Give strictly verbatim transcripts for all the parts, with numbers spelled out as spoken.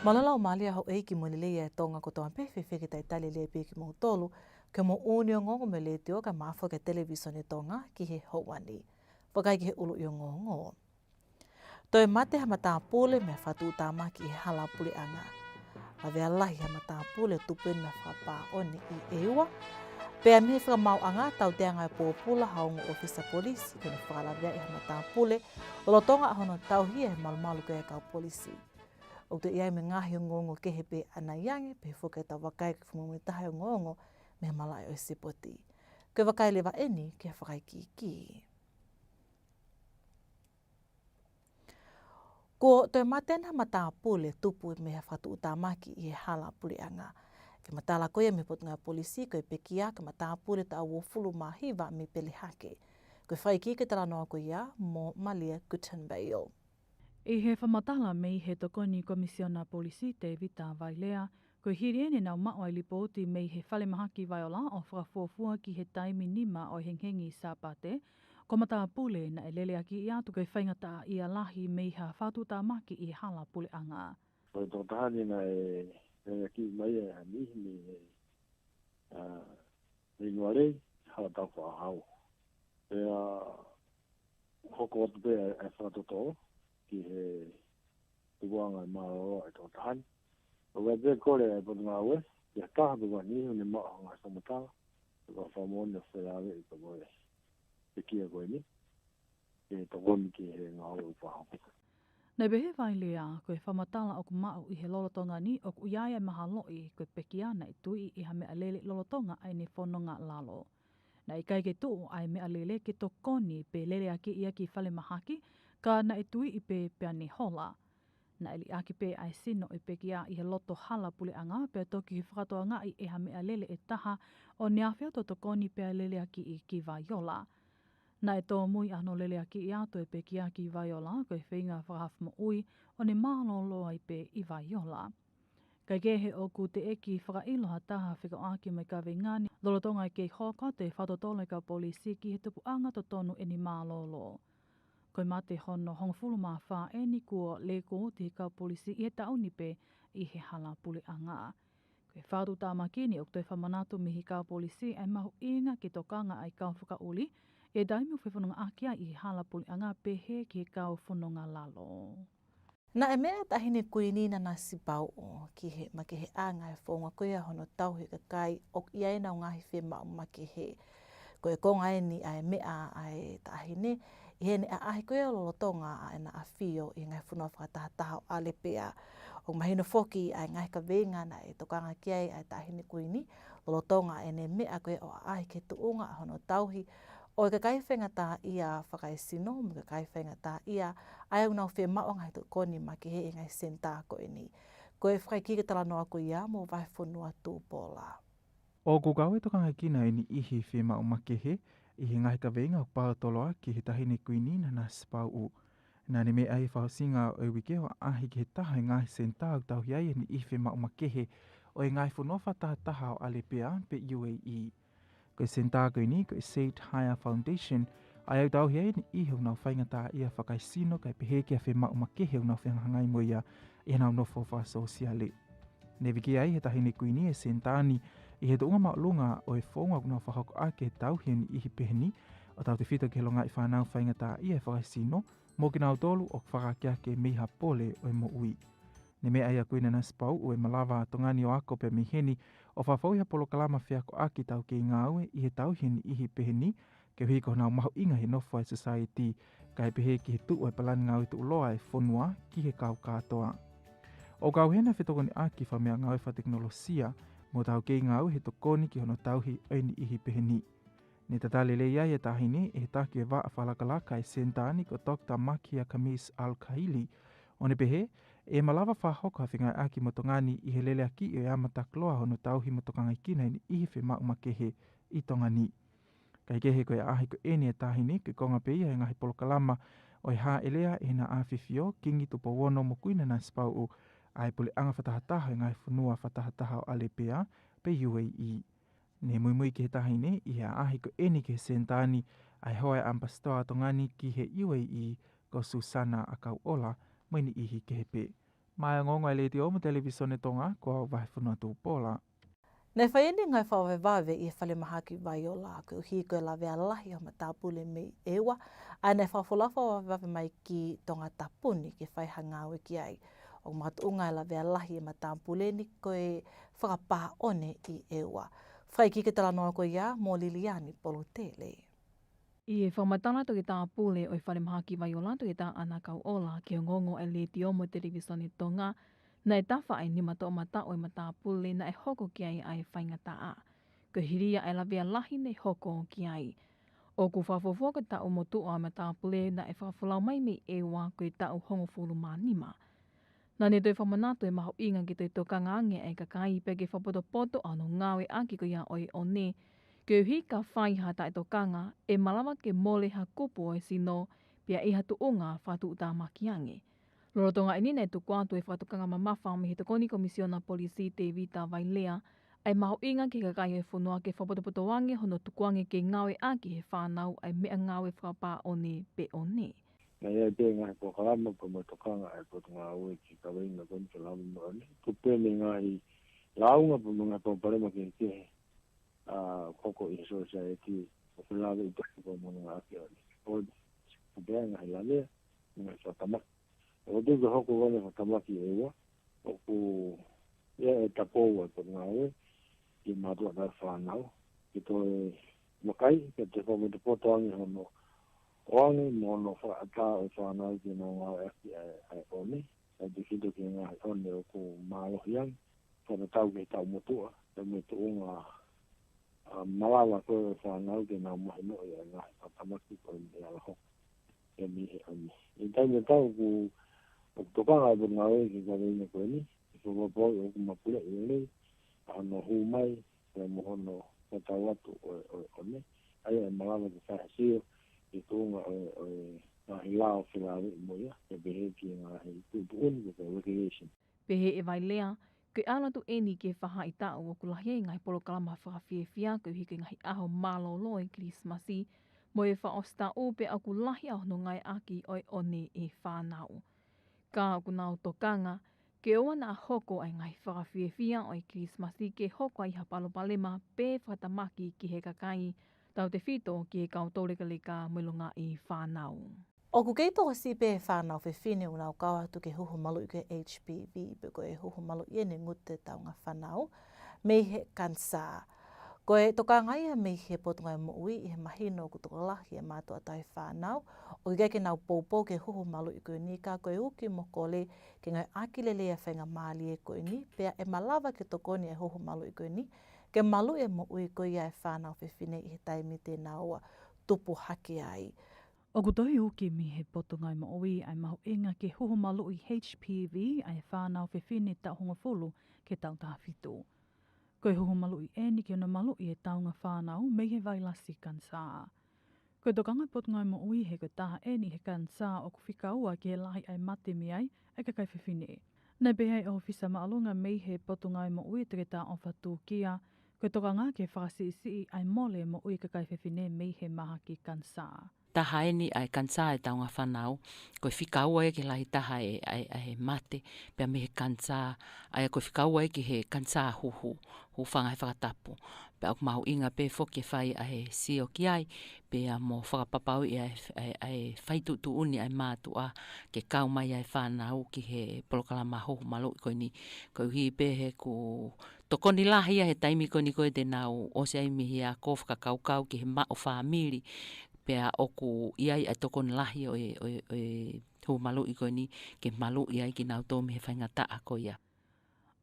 Mālō e laumālie ʻa houʻeiki mo e lelei ʻa e Tonga kotoa pē, fēfē ke talitali lelei pē kimoutolu, ke mou ʻi he ongoongo mei he Letiō kae ʻumaʻā foki e Televīsone Tonga ki he houa ni. Vakai ki he ʻuluʻi ongoongo. Toe mate ha matāpule mei ha fakatuʻutāmaki ʻi he hala puleʻanga. Lavea lahi ha matāpule ʻo tupu ʻi he fakapā ʻoni ʻi ʻEua. Pea mei he fakamaauʻanga tauteaʻanga e pōpula ha ongo ʻōfisa polisi, kuo ne fakalaveaʻi ha matāpule lolotonga hono tauhi e malumalu ko ia e kau polisi. ʻOku toe ʻi ai mo e ngaahi ongoongo kehe pē ʻanai ange, pehē foki ʻetau vakai ki he fakamuimuitaha e ongoongo mei he malaʻe ʻo e sipoti. Ko e vakai leva ʻeni ki he fakaikiiki. Kuo toe mate ʻena ha matāpule tupu mei ha fakatuʻutāmaki ʻi he hala puleʻanga. Fakamatala ko ia mei he Potungāue Polisi ko e pekia ki he matāpule taʻu uofulu mā hiva mei Pelehake. Ko e fakaikiiki e talanoa ko ia mo Malia Guttenbeil. ʻI he fakamatala mei he Tokoni Komisiona Polisi Tevita Vailea, ko e hili ʻeni ʻenau maʻu ʻa e lipooti mei he falemahaki Vaiola ʻo fakafuofua ki he taimi nima ʻo e hengihengi Sāpate, ko e matāpule naʻe leleakiʻi atu ko e faingataʻaʻia lahi mei ha fakatuʻutāmaki ʻi he hala puleʻanga. Ko e tokotaha ni naʻe leleakiʻi mai ʻe ha niʻihi mei he, ʻa, mei Nualei, hala tau faʻahau. Pea hoko atu pē ʻa e, ʻa e fakatotolo ki he tupuʻanga e mālōlō ʻa e tokotaha ni. ʻOku ʻi ai pē kole ʻa e Potungāue, ki ha taha pē ʻoku ʻi ai ha niʻihi ʻoku ne maʻu ha ngaahi fakamatala, ʻo fakamoʻoni ʻo felāveʻi ko e pekia ko eni, ke tokoni ki he ngāue ʻoku fakahoko. Naʻe pehē ʻe Vailea, ko e fakamatala ʻoku maʻu ʻi he lolotonga ni ʻoku ʻi ai e mahaloʻi ko e pekia naʻe tuiʻi ʻe ha meʻalele lolotonga ʻa ʻene fononga lalo. Naʻe ʻikai ke tuʻu ʻa e meʻalele ke tokoni pe leleakiʻi ia ki falemahaki, ka naʻe tuiʻi pē pea ne hola. Naʻe liʻaki pē ʻa e sino ʻo e pekia ʻi he loto hala puleʻanga pea toki fakatokangaʻi ʻe ha meʻalele ʻe taha ʻo ne afe atu ʻo tokoni pea leleakiʻi ki Vaiola. Naʻe tōmui ʻa hono leleakiʻi atu e pekia ki Vaiola ko e feinga fakahaofi moʻui ʻo ne mālōlō ai pē ʻi Vaiola. Kae kehe ʻoku teʻeki fakaʻilo ha taha fekauʻaki mo e kaveinga ni lolotonga e kei hoko atu e fakatotolo e kau polisi ki he tupuʻanga totonu ʻene mālōlō. Ko e mate hono hongofulu mā fā ʻeni kuo lēkooti he kau polisi ʻi he taʻu ni pē ʻi he hala puleʻanga. Ko e fakatuʻutāmaki ni ʻoku toe fakamanatu mei he kau polisi ʻa e mahuʻinga ke tokanga ʻa e kau fakaʻuli ʻi he taimi ʻoku fefonongaʻaki ai ʻi he hala puleʻanga pehē ki he kau fononga lalo. Naʻe meʻa e Taʻahine Kuini Nanasipauʻu ki he makeheʻanga e founga ko ia hono tauhi e kakai ʻoku ʻi ai ʻenau ngaahi fiemaʻu makehe. Ko e konga ʻeni ʻa e meʻa ʻa e taʻahine ʻi heʻene ʻaʻahi ko ia lolotonga ʻa ʻena ʻafio ʻi he ngaahi fonua fakatahataha ʻo ʻAlepea. ʻOku mahino foki ʻa e ngaahi kaveinga naʻe tokanga ki ai ʻa e Taʻahine Kuini lolotonga ʻene meʻa ko ia ʻo ʻaʻahi ki he tuʻunga ʻa hono tauhi ʻo e kakai faingataʻaʻia fakaesino mo e kakai faingataʻaʻia ʻa ia ʻoku nau fiemaʻu ʻa e ngaahi tokoni makehe ʻi he ngaahi senitā ko ʻeni. Ko e fakaikiiki e talanoa ko ia mo Vahefonua Tupola. ʻOku kau e tokangakina e niʻihi fiemaʻu makehe ʻi he ngaahi kaveinga ʻoku pau toloa ki he Taʻahine Kuini Nanasipauʻu. Naʻa ne meʻa ʻi he fakaʻosinga ʻo e uike ʻo ʻaʻahi ki he taha e ngaahi senitā ʻoku tauhi ai e niʻihi fiemaʻu makehe ʻo e ngaahi fonua fakatahataha ʻo ʻAlepea pe U A E. Ko e senitā ko ʻeni, ko e Said Haya Foundation, ʻa ia ʻoku tauhi ai e niʻihi ʻoku nau faingataʻaʻia fakaesino kae pehē ki ha fiemaʻu makehe ʻoku nau fehangahangai mo ia ʻi heʻenau nofo fakasōsiale. Ne viki ai ʻe he Taʻahine Kuini e senitā ni ʻi he tuʻunga māʻolunga ʻo e founga ʻoku nau fakahoko ʻaki e tauhi e niʻihi pehē ni, ʻo tautefito ki he longaʻi fānau faingataʻaʻia ʻe fakaesino, mo kinautolu ʻoku fakaakeake mei ha pole ʻo e moʻui. Ne meʻa ʻa Kuini Nanasipauʻu ʻe malava ʻa Tonga ni ʻo ako pea mei heni ʻo fakafou ʻi ha polokalama feakoʻaki taukei ngāue ʻi he tauhi e niʻihi pehē ni, koeʻuhi ko honau mahuʻinga he nofo ʻa e sōsaieti, kae pehē ki he tuʻu e palani ngāue tuʻuloa e fonua ki he kau kātoa. ʻOku kau heni e fetokoniʻaki fakameʻangāue fakatekinolosia mo taukei ngāue he tokoni ki hono tauhi ʻo e niʻihi pehē ni. Ne tatali lelei ai e taʻahine ʻe he taki e vaʻa fakalakalaka e senitā ni ko Doctor Makia Khamis Al-Khaili, ʻo ne pehē ʻe malava fakahoko ha fengāueʻaki mo Tonga ni ʻi he leleakiʻi e ʻamata koloa hono tauhi mo tokangakina e niʻihi fiemaʻu makehe ʻi Tonga ni. Kae kehe ko e ʻaʻahi ko ʻeni e taʻahine, ko e konga pē ia e ngaahi polokalama ʻo e hāʻelea ʻe heʻena ʻAfifio Kingi Tupou Ono mo Kuini Nanasipauʻu ʻa e puleʻanga fakatahataha e ngaahi fonua fakatahataha ʻo ʻAlepea pe U A E. Ne muimui ki he taʻahine ʻi he ʻaʻahi ko ʻeni ki he senitā ni ʻa e hoa e ʻamipasitoa ʻa Tonga ni ki he U A E ko Susana ʻAkauʻola mo e niʻihi kehe pē. Maʻá e ongoongo ʻa e Letiō mo e Televīsone Tonga, ko au Vahefonua Tupola. Naʻe fai ʻeni e ngāue fakavavevave ʻi he falemahaki Vaiola, koeʻuhi ko e lavea lahi ʻo e matāpule mei ʻEua, ʻa ia naʻe fakafolau fakavavevave mai ki Tongatapu ni ke fai ha ngāue ki ai. ʻOku makatuʻunga e lavea lahi ʻo e matāpule ni ko e fakapāʻone ʻi ʻEua. Fakaikiiki e talanoa ko ia mo Liliani Polutele. ʻI he fakamatala ʻa e toketā pule ʻo e falemahaki Vaiola, Toketā ʻAna Kauʻola, ki he ongoongo ʻa e Letiō mo e Televīsone Tonga, naʻe tafa ʻa e nima toʻomataʻu ʻo e matāpule naʻe hoko ki ai ʻa e faingataʻa, koeʻuhi ko e lavea lahi ne hoko ki ai. ʻOku fakafuofua ko e taʻu motuʻa ʻo e matāpule naʻe fakafolau mai mei ʻEua ko e taʻu hongofulu mā nima. Naʻá ne toe fakamanatu e mahuʻinga ke toe tokanga ange ʻa e kakai pea ke fakapotopoto ʻa hono ngāueʻaki ko ia ʻo e ʻone, koeʻuhi ka fai ha taʻetokanga, ʻe malava ke mole ha kupu ʻo e sino, pea ʻi ha tuʻunga fakatuʻutāmaki ange. Lolotonga ʻeni naʻe tuku atu e fakatokanga mamafa mei he Tokoni Komisiona Polisi Tevita Vailea, ʻa e mahuʻinga ki he kakai ʻo e fonua ke fakapotopoto ange hono tukuange ke ngāueʻaki ʻe he fānau ʻa e meʻangāue fakapāʻone pe ʻone. Naʻe ʻi ai pē ngaahi polokalama pea mo e tokanga ʻa e Potungāue ki he kaveinga ko eni ke lava mo e ʻone. Tupu pē mei he ngaahi lāunga pea mo e ngaahi palopalema kehekehe, ʻa, hoko ʻi he sōsaieti, ʻoku lave ʻi he tokoni pea mo e ngāueʻaki ʻo e ʻone. ʻOku tupu pē ngaahi lavea, ngaahi fakatamaki. ʻOku tuku ke hoko ko e ʻone fakatamaki ʻi ʻEua, ʻoku ʻi ai e tapou ʻa e Potungāue ki he mātuʻa taʻefānau, ke toe vakai, ke toe fakapotopoto ange hono ʻoange mo hono fakaʻatā ʻo e fānau ke nau ngāueʻaki ʻa e, ʻa e ʻone, ʻa e tefito ki he ngaahi ʻone ʻoku mālohi ange, fakatatau ki he taʻu motuʻa, pea mo e tuʻunga, ʻa, malava ko ē ʻo e fānau ke nau mahinoʻi ʻa e ngaahi fakatamaki ko eni ʻe ala hoko ia mei he ʻone. ʻI he taimi tatau ʻoku, ʻoku tokanga ʻa e Potungāue ki he kaveinga ko eni, ke fakapapauʻi ʻoku mapuleʻi lelei ʻa hono hū mai, pea mo hono tatau atu ʻo e, ʻo e ʻone, ʻa ia ʻe malava ke fai ha sio ki he tuʻunga ʻo e, ʻo e ngaahi lao felāveʻi mo ia, pea pehē ki he ngaahi tuʻutuʻuni pe ko e regulation. Pehē ʻe Vailea, ko e ʻalu atu ʻeni ki he faʻahitaʻu ʻoku lahi ai e ngaahi polokalama fakafiefia koeʻuhi ko e ngaahi ʻaho mālōlō ʻo e Kilisimasi mo e fakaʻosi taʻu pea ʻoku lahi ʻa hono ngāueʻaki ʻo e ʻone ʻe he fānau. Ka ʻoku nau tokanga, ke ʻoua naʻa hoko ʻa e ngaahi fakafiefia ʻo e Kilisimasi ke hoko ai ha palopalema pe fakatamaki ki he kakai, tautefito ki he kau toulekaleka mo e longaʻi fānau. ʻOku kei tokosiʻi pē ʻa e fānau fefine ʻoku nau kau atu ki he huhu maluʻi ko e H P V, pe ko e huhu maluʻi ʻeni ʻoku ngutu e taunga fānau mei he kanisā. Ko e tokanga ia mei he Potungāue Moʻui ʻi he mahino ʻoku tokolahi e mātuʻa taʻefānau ʻoku ʻikai ke nau poupou ki he huhu maluʻi ko eni, ka ko e uki mo kole ke ngāueʻaki lelei ʻa e faingamālie ko eni, pea ʻe malava ke tokoni ʻa e huhu maluʻi ko eni ke maluʻi e moʻui ko ia ʻa e fānau fefine ʻi he taimi te nau tupu hake ai. ʻOku toe uki mei he Potungāue Moʻui ʻa e mahuʻinga ki he huhu maluʻi H P V ʻa e fānau fefine taʻu hongofulu ki he taʻu taha fitu. Ko e huhu maluʻi ʻeni ki hono maluʻi e taunga fānau mei he vailasi kanisā. Ko e tokanga ʻa e Potungāue Moʻui he ko e taha ʻeni he kanisā ʻoku fika ua ki he lahi ʻa e mate mei ai ʻa e kakai fefine. Naʻe pehē ʻe he ʻōfisa māʻolunga mei he Potungāue Moʻui, Toketā ʻOfa Tūkia, ko e tokanga ki he fakasiʻisiʻi ʻa e mole moʻui kakai fefine mei he mahaki kanisā. Taha ʻeni ʻa e kanisā ʻa e taunga fānau, ko e fika ua ia ki he lahi taha ʻa e, ʻa e, ʻa e mate, pea mei he kanisā, ʻa ia ko e fika ua ia ki he kanisā huhu, hūfanga he fakatapu. Pea ʻoku mahuʻinga pē foki e fai ʻa e sio ki ai, pea mo fakapapauʻi ʻa e, ʻa e, ʻa e fai tuʻutuʻuni ʻa e mātuʻa ke kau mai ʻa e fānau ki he polokalama huhu maluʻi ko eni. Koeʻuhi pē he ʻoku tokoni lahi ia he taimi ko eni ko ē te nau ʻosi ai mei he ako, fakakaukau ki he maʻu fāmili, pea ʻoku ʻi ai ʻa e tokoni lahi ʻo e, ʻo e, ʻo e huhu maluʻi ko eni ke maluʻi ai kinautolu mei he faingataʻa ko ia.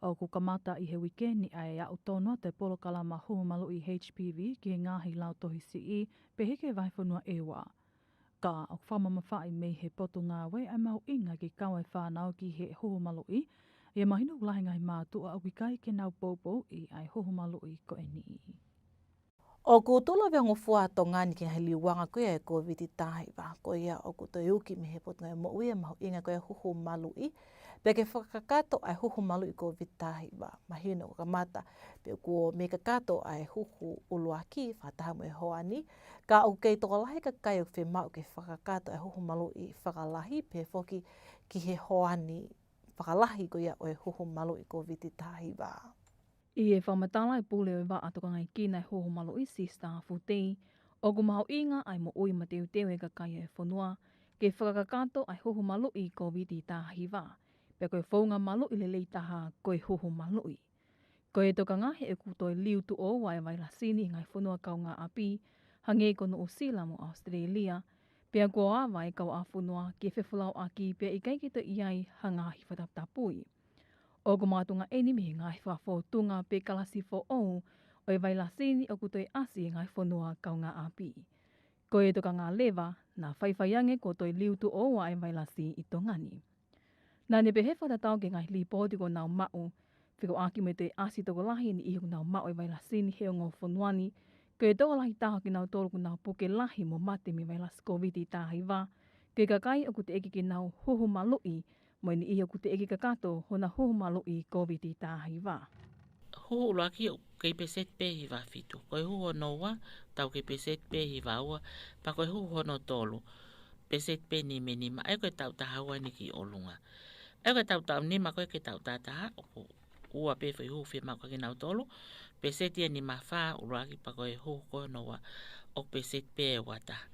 ʻOku kamata ʻi he uike ni ʻa e aʻu tonu atu e polokalama huhu maluʻi H P V ki he ngaahi lautohi siʻi, pehē ki he vahefonua ʻEua. Ka ʻoku fakamamafaʻi mei he Potungāue ʻa e mahuʻinga ke kau e fānau ki he huhu maluʻi, ʻi he mahino ʻoku lahi e ngaahi mātuʻa ʻoku ʻikai ke nau poupouʻi ʻa e huhu maluʻi ko eni. ʻOku tuʻu lavehongofua ʻa Tonga ni ki he ngaahi liliuanga ko ia ʻo e Kōviti taha hiva. Ko ia ʻoku toe uki mei he Potungāue Moʻui e mahuʻinga ko ia e huhu maluʻi, pea ke fakakakato ʻa e huhu maluʻi Kōviti taha hiva. Mahino ʻoku kamata pē kuo mei kakato ʻa e huhu ʻuluaki fakataha mo e hoa ni, ka ʻoku kei tokolahi e kakai ʻoku fiemaʻu ke fakakakato ʻa e huhu maluʻi fakalahi pehē foki ki he hoa ni fakalahi ko ia ʻo e huhu maluʻi Kōviti taha hiva. ʻI he fakamatala ʻa e Pule ʻo e Vaʻa Tokangaekina ʻa e Huhu Maluʻi, Sister Futei, ʻoku mahuʻinga ʻa e moʻui mateuteu ʻa e kakai ʻo e fonua ke fakakakato ʻa e huhu maluʻi Kōviti taha hiva, pea ko e founga maluʻi lelei taha ko e huhu maluʻi. Ko e tokanga he ʻoku toe liu tuʻo ua ʻa e vailasi ni ʻi he ngaahi fonua kaungāʻapi, hangē ko Nuʻusila mo ʻAositelēlia, pea kuo ava ʻa e kauʻāfonua ki he fefolauʻaki pea ʻikai ke toe ʻi ai ha ngaahi fakatapui. ʻOku makatuʻunga eni mei he ngaahi fakafōtunga pe kalasi foʻou ʻo e vailasi ni ʻoku toe ʻasi ʻi he ngaahi fonua kaungāʻapi. Ko e tokanga leva, naʻa faifai ange kuo toe liu tuʻo ua ʻa e vailasi ʻi Tonga ni. Naʻa ne pehē fakatatau ki he ngaahi līpooti kuo nau maʻu, fekauʻaki mo e toe ʻasi tokolahi ʻa e niʻihi ʻoku nau maʻu ʻa e vailasi ni he ongo fonua ni, ko e tokolahi taha kinautolu ʻoku nau puke lahi mo mate mei he vailasi Kōviti taha hiva, ko e kakai ʻoku teʻeki ke nau huhu maluʻi, mo e niʻihi ʻoku teʻeki kakato hona huhu maluʻi Kōviti taha hiva. Huhu ʻuluaki ʻoku kei peseti pē hiva fitu. Ko e huhu hono ua, tau kei peseti pē hiva ua, pea ko e huhu hono tolu, peseti pē nima nima, ʻa ia ko e taʻu taha ua ni ki ʻolunga. ʻA ia ko e taʻu taʻu nima ko ē ki he taʻu taha taha, ʻoku ua pē foʻi huhu fiemaʻu kia kinautolu, peseti ʻe nima fā ʻuluaki pea ko e huhu ko hono ua, ʻoku peseti pē ua taha.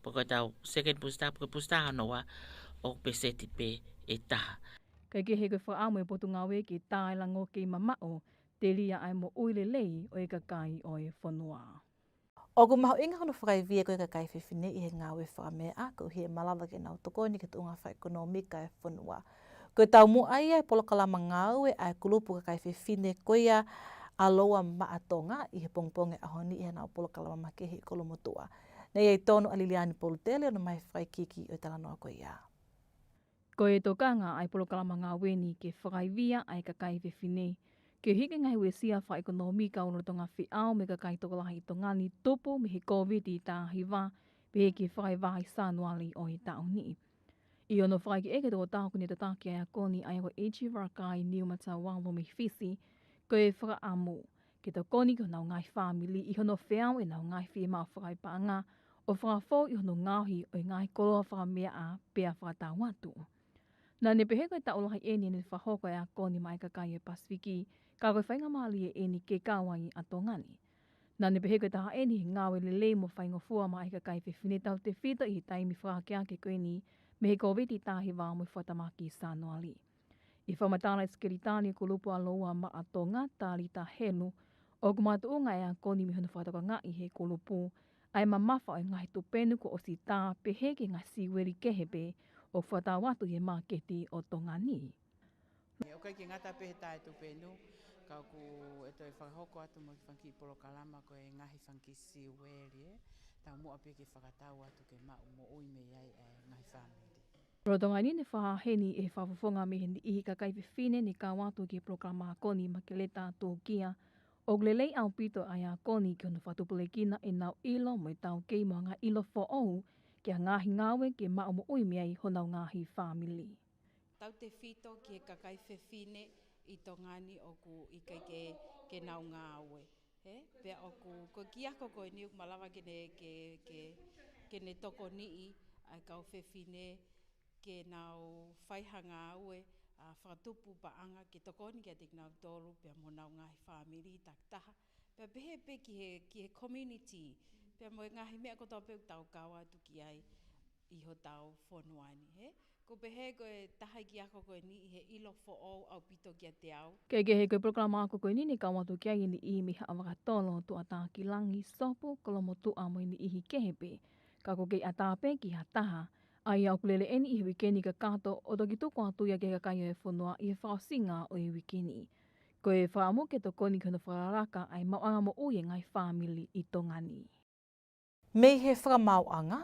Pea ko e tau second booster, pea ko e booster hono ua, ʻoku peseti pē ʻe taha. Kae kehe ko e fakaʻamu ʻa e Potungāue ke tā e lango kei mamaʻo, telia ʻa e moʻui lelei ʻo e kakai ʻo e fonua. ʻOku mahuʻinga hono fakaivia ko ē ʻa e kakai fefine ʻi he ngāue fakameaʻa, koeʻuhi ʻe malava ke nau tokoni ki he tuʻunga fakaʻekonōmika ʻa e fonua. Ko e taumuʻa ia ʻa e polokalama ngāue ʻa e kulupu kakai fefine ko ia ʻa Loua Maʻa Tonga ʻi he pongipongi ʻaho ni ʻi heʻenau polokalama makehe ʻi Kolomotuʻa. Naʻe ʻi ai tonu ʻa Liliani Polutele ʻo ne ʻomai e fakaikiiki ʻo e talanoa ko ia. Ko e tokanga ʻa e polokalama ngāue ni ke fakaivia ʻa e kakai fefine, ke hiki ngaahi uesia fakaʻekonōmika ʻo lolotonga feʻao mo e kakai tokolahi ʻi Tonga ni tupu mei he Kōviti taha hiva, pehē ki he fakaʻosi ʻi Sānuali ʻo e taʻu ni. ʻI hono fakaʻekeʻeke ʻe he tokotaha ʻoku ne tataki ʻa e ako ni, ʻa ia ko Eiji Varakai Niumataualo mei Fisi, ko e fakaʻamu ke tokoni ki honau ngaahi fāmili ʻi hono feau ʻenau ngaahi fiemaʻu fakaipaʻanga ʻo fakafou ʻi hono ngaohi ʻo e ngaahi koloa fakameaʻa pea fakatau atu. Naʻa ne pehē ko e taʻu lahi eni ʻene fakahoko ʻa e ako ni maʻá e kakai ʻo e Pasifiki, ka ko e faingamālie eni ke kau ai ʻa Tonga ni. Naʻa ne pehē ko e taha eni he ngāue lelei mo faingofua maʻá e kakai fefine tautefito ʻi he taimi fakaakeake ko eni mei he Kōviti taha hiva mo e fakatamaki ʻi Sānuali. ʻI he fakamatala ʻa e Sekelitali ʻo e kulupu ʻa Loua Maʻa Tonga, Talita Helu, ʻoku makatuʻunga ʻa e ako ni mei hono fakatokangaʻi ʻe he kulupu ʻa e mamafa ʻo e ngaahi tupenu kuo ʻosi tā, pehē ki he ngaahi siueli kehe pē ʻoku fakatau atu ʻi he māketi ʻo Tonga ni. ʻOku ʻikai ke ngata pē he tā e tupenu, ka ʻoku toe fakahoko atu mo e fanga kiʻi polokalama ko e ngaahi fanga kiʻi siueli, ē. Taumuʻa pē ke fakatau atu ke maʻu moʻui mei ai ʻa e ngaahi fāmili. Lolotonga eni naʻe fakahā heni ʻe he fakafofonga mei he niʻihi kakai fefine ne kau atu ki he polokalama ako ni, Makeleta Tūkia, ʻoku lelei ʻaupito ʻa e ako ni ki hono fakatupulekina ʻenau ʻilo mo e taukei mo e ngaahi ʻilo foʻou ki he ngaahi ngāue ke maʻu moʻui mei ai honau ngaahi fāmili. Tautefito ki he kakai fefine ʻi Tonga ni ʻoku ʻikai ke, ke nau ngāue. Ē, pea ʻoku, ko e kiʻi ako ko eni ʻoku malava ke ne, ke, ke, ke ne tokoniʻi ʻa e kau fefine ke nau fai ha ngāue, ʻa, fakatupu paʻanga ke tokoni kiate kinautolu pea mo honau ngaahi fāmili takitaha. Pea pehē pē ki he, ki he community, pea mo e ngaahi meʻa kotoa pē ʻoku tau kau atu ki ai ʻi hotau fonua ni, ē. ʻOku pehē ko e taha e kiʻi ako ko eni ʻi he ʻilo foʻou ʻaupito kiate au. Kae kehe ko e polokalama ako ko eni naʻe kau atu ki ai e niʻihi mei Haʻavakatolo, Tuʻatākilangi, Sopu, Kolomotuʻa mo e niʻihi kehe pē. Ka ʻoku kei ʻatā pē ki ha taha, ʻa ia ʻoku lele eni ʻi he uike ni kakato ʻo toki tuku atu ia ki he kakai ʻo e fonua ʻi he fakaʻosinga ʻo e uike ni. Ko e fakaʻamu ke tokoni ki hono fakalakalaka ʻa e maʻuʻanga moʻui ʻa e ngaahi fāmili ʻi Tonga ni. Mei he fakamaauʻanga,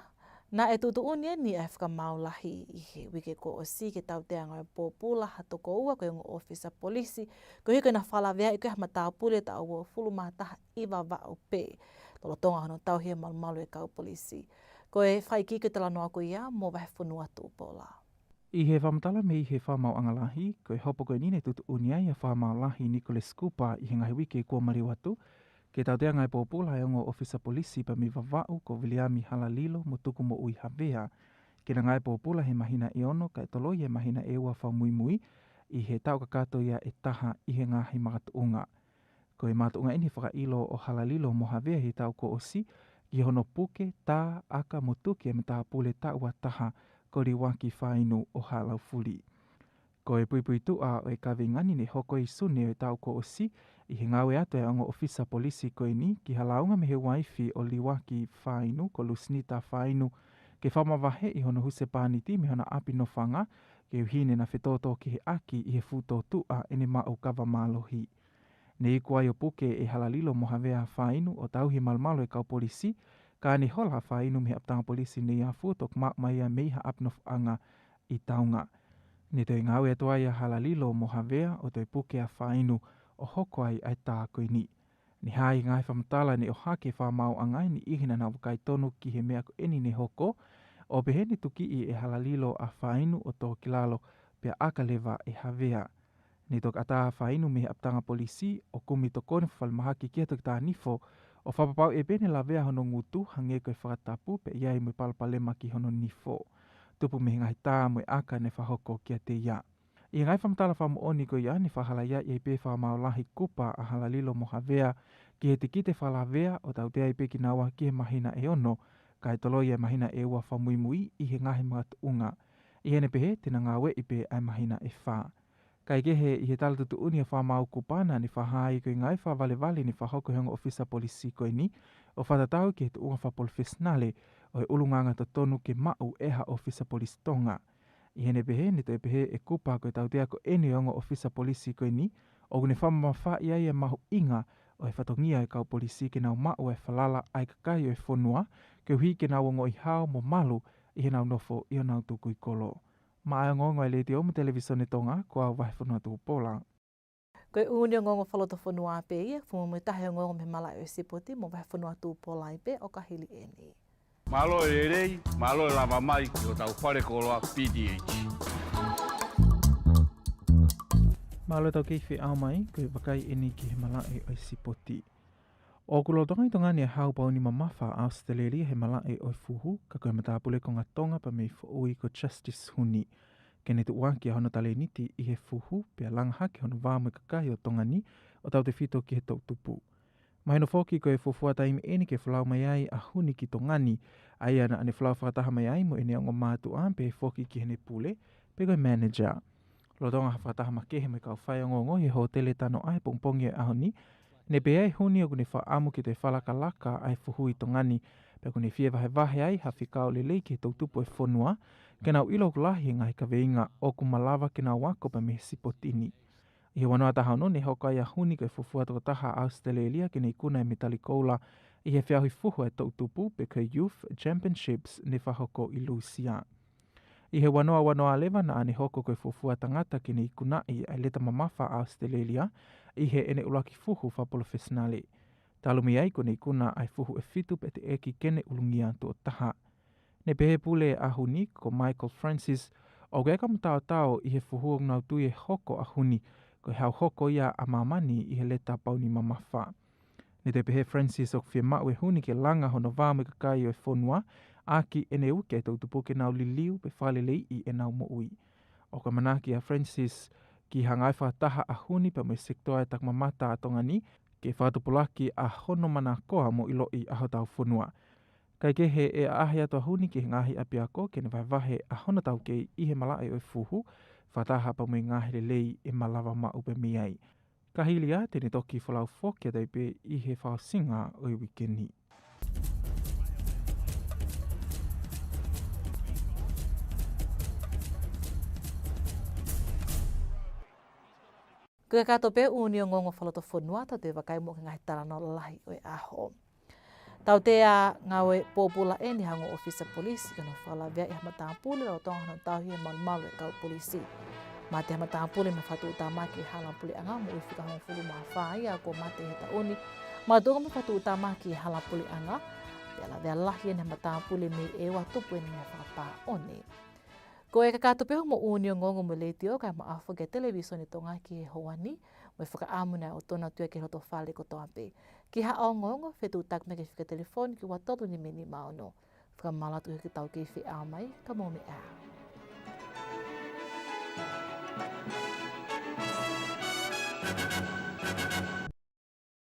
naʻe tuʻutuʻuni eni ʻa e fakamaau lahi ʻi he uike kuo ʻosi ki he tauteaʻanga ʻo e pōpula ha toko ua ko e ongo ʻōfisa polisi, koeʻuhi ko ʻena fakalaveaʻi ko ē ha matāpule taʻu uofulu mā taha ʻi Vavaʻu pē, lolotonga hono tauhi e malumalu ʻa e kau polisi. Ko e fakaikiiki ʻo e talanoa ko ia mo Vahefonua Tupola. ʻI he fakamatala mei he fakamaauʻanga lahi, ko e hopo ko eni naʻe tuʻutuʻuni ai ʻa e fakamaau lahi Nicholas Cooper ʻi he ngaahi uike kuo maliu atu, ki he tauteaʻanga ʻo e pōpula ʻa e ongo ʻōfisa polisi pea mei Vavaʻu ko Viliami Halalilo mo Tukumoʻui Havea. Ke na ngāue pōpula he māhina ʻe ono kae toloi e māhina ʻe ua fakamuimui, ʻi he taʻu kakato ia ʻe taha ʻi he ngaahi makatuʻunga. Ko e makatuʻunga ʻeni fakaʻilo ʻo Halalilo mo Havea he taʻu kuo ʻosi, ki hono puke, tā, ʻaka mo tuki e matāpule taʻu ua taha ko Liuaki Fainu ʻo Haʻalaufuli. Ko e puipuituʻa ʻo e kaveinga ni ne hoko ʻi Sune ʻo e taʻu kuo ʻosi, ʻi he ngāue atu e ongo ʻofisa polisi ko eni ki ha lāunga mei he uaifi ʻo Liuaki Fainu ko Lusinita Fainu, ke fakamavaheʻi hono husepāniti mei hona ʻapi nofanga, koeʻuhi ne na fetōtō keheʻaki ʻi he fuʻu tōtuʻa ʻene maʻu kava mālohi. Ne iku ai ʻo puke ʻe Halalilo mo Havea Fainu ʻo tauhi e malumalu e kau polisi, ka ne hola ʻa Fainu mei he ʻapitanga polisi Neiafu ʻo toki maʻu mai ia mei ha ʻapi nofoʻanga ʻi Taunga. Ne toe ngāue atu ai ʻa Halalilo mo Havea ʻo toe puke ʻa Fainu ʻo hoko ai ʻa e tā ko eni. Ne hā ʻi he ngaahi fakamatala ne ʻohake fakamaauʻanga ʻeni ʻi heʻenau vakai tonu ki he meʻa ko eni ne hoko, ʻo pehē ne tukiʻi ʻe Halalilo ʻa Fainu ʻo tō ki lalo pea ʻaka leva ʻe Havea. Ne toki ʻatā ʻa Fainu mei he ʻapitanga polisi ʻo kumi tokoni fakafalemahaki kia Toketā Nifo, ʻo fakapapauʻi pē ne lavea hono ngutu hangē ko e fakatapu pea ʻi ai mo e palopalema ki hono nifo, tupu mei he ngaahi tā mo e ʻaka ne fakahoko kiate ia. ʻI he ngaahi fakamatala fakamoʻoni ko ia ne fakahalaia ai pē fakamaau lahi kupa ʻa Halalilo mo Havea ki he tikite fakalavea, ʻo tautea ai pē kinaua ki he māhina ʻe ono, kae toloi e māhina ʻe ua fakamuimui ʻi he ngaahi makatuʻunga. ʻI heʻene pehē te na ngāueʻi pē ʻa e māhina ʻe fā. Kaekehe, ʻi he tala tuʻutuʻuni ʻo e fakamaau kupa naʻa ne fakahā ai ko e ngaahi fakavalevale ne fakahoko ʻe he ongo ʻofisa polisi ko eni, ʻo fakatatau ki he tuʻunga fakapolofesinale ʻo e ʻulungaanga totonu ke maʻu ʻe ha ʻofisa polisi Tonga. ʻI heʻene pehē, ne toe pehē ʻe kupa ko e tautea ko eni ʻo e ongo ʻofisa polisi ko eni, ʻoku ne fakamamafaʻi ai e mahuʻinga ʻo e fatongia ʻo e kau polisi ke nau maʻu e falala ʻa e kakai ʻo e fonua, koeʻuhi ke nau ongoʻi hao mo malu ʻi heʻenau nofo ʻi honau tukui kolo. Maʻá e ongoongo ʻa e Letiō mo e Televisone Tonga, ko au Vahefonua Tupola. Ko e ʻū ongoongo fakalotofonua pē ia, fuma mo e taha e ongoongo mei he malaʻe ʻo e sipoti mo Vahefonua Tupola ai pē ʻo ka hili ʻeni. Mālō e lelei, mālō e lava mai ki hotau fale koloa P T H. Mālō e tau kei feʻao mai, ko e vakai ʻeni ki he malaʻe ʻo e sipoti. ʻOku lolotonga ʻi Tonga ni e hau pauni mamafa ʻa ʻAositelēlia he malaʻe ʻo e fuhu, ka ko e matāpule konga Tonga pea mei Foʻui ko Justice Huni, ke ne tuʻuaki ʻa hono talēniti ʻi he fuhu, pea langa hake hono vā mo e kakai ʻo Tonga ni ʻo tautefito ki he toʻutupu. Mahino foki ko e fuofua taimi ʻeni ke folau mai ai ʻa Huni ki Tonga ni, ʻa ia naʻa ne folau fakataha mai ai mo ʻene ongo mātuʻa, pehē foki ki heʻene pule, pe ko e manager. Lolotonga ha fakataha makehe mo e kau faiongoongo ʻi he hōtele Tanoa he pongipongi ʻo e ʻaho ni, ne pehē ʻe Huni ʻoku ne fakaʻamu ke toe fakalakalaka ʻa e fuhu ʻi Tonga ni, pea ʻoku ne fie vahevahe ai ha fekau lelei ki he toʻutupu ʻo e fonua, ke nau ʻilo ʻoku lahi e ngaahi kaveinga ʻoku malava ke nau ako pea mei he sipoti ni. ʻI he ua noa taha ono ne hoko ai ʻa Huni ko e fuofua tokotaha ʻAositelēlia ke ne ikuna e mētali koula ʻi he feʻauhi fuhu ʻa e toʻutupu pe ko e Youth Championships ne fakahoko ʻi Lūsia. ʻI he ua noa ua noa leva naʻa ne hoko ko e fuofua tangata ke ne ikunaʻi ʻa e leta mamafa ʻa ʻAositelēlia ʻi heʻene ʻuluaki fuhu fakapolofesinale. Talu mei ai kuo ne ikuna ʻa e fuhu ʻe fitu pea teʻeki ke ne ʻulungia tuʻo taha. Ne pehē pule ʻa Huni ko Michael Francis, ʻoku ʻikai ke mataotao ʻi he fuhu ʻoku nau tui ʻe hoko ʻa Huni, ko e hau hoko ia ʻa māmani ʻi he leta pauni mamafa. Ne toe pehē ʻe Francis ʻoku fiemaʻu ʻe Huni ke langa hono vā mo e kakai ʻo e fonua, ʻaki ʻene uki e toʻutupu ke nau liliu pe fakaleleiʻi ʻenau moʻui. ʻOku ʻamanaki ʻa Francis ki ha ngāue fakataha ʻa Huni pea mo e sekitoa ʻo e takimamata ʻa Tonga ni, ke fakatupulaki ʻa hono manakoa mo ʻiloʻi ʻa hotau fonua. Kaekehe, ʻe ʻaʻahi atu ʻa Huni ki he ngaahi ʻapiako ke ne vahevahe ʻa hono taukei ʻi he malaʻe ʻo e fuhu, fakataha pea mo e ngaahi lelei ʻe malava maʻu pē mei ai. Ka hili ia, te ne toki folau foki atu ai pē ʻi he fakaʻosinga ʻo e uike ni. Ko e kakato pē ʻū ongoongo fakalotofonua, tau toe vakai muʻa ki he ngaahi talanoa lalahi ʻo e ʻaho. Tautea ngāue pōpula ʻeni ʻa e ongo ʻofisa polisi ʻi hono fakalaveaʻi ha matāpule lolotonga hono tauhi e malumalu e kau polisi. Mate ha matāpule mei he fakatuʻutāmaki ʻi Halapuleʻanga, moʻui fika hongofulu mā fā ia kuo mate he taʻu ni, makatuʻunga mei he fakatuʻutāmaki ʻi Halapuleʻanga. Pea lavea lahi ʻeni ha matāpule mei ʻEua, tupu ʻeni mei he fakapāʻoni. Ko e kakato pē hoʻomou ongoongo mei he Letiō kae ʻumaʻā foki e Televisone Tonga ki he houa ni, mo e fakaʻamu naʻe ʻoatu atu ia ki he lotofale kotoa pē. Ki haʻo ongoongo, fetuʻutaki mai ki he fika telefoni ko e ua tolu nima nima ono. Fakamālō atu ki he tau kei feʻao mai, ka mou meʻa ā.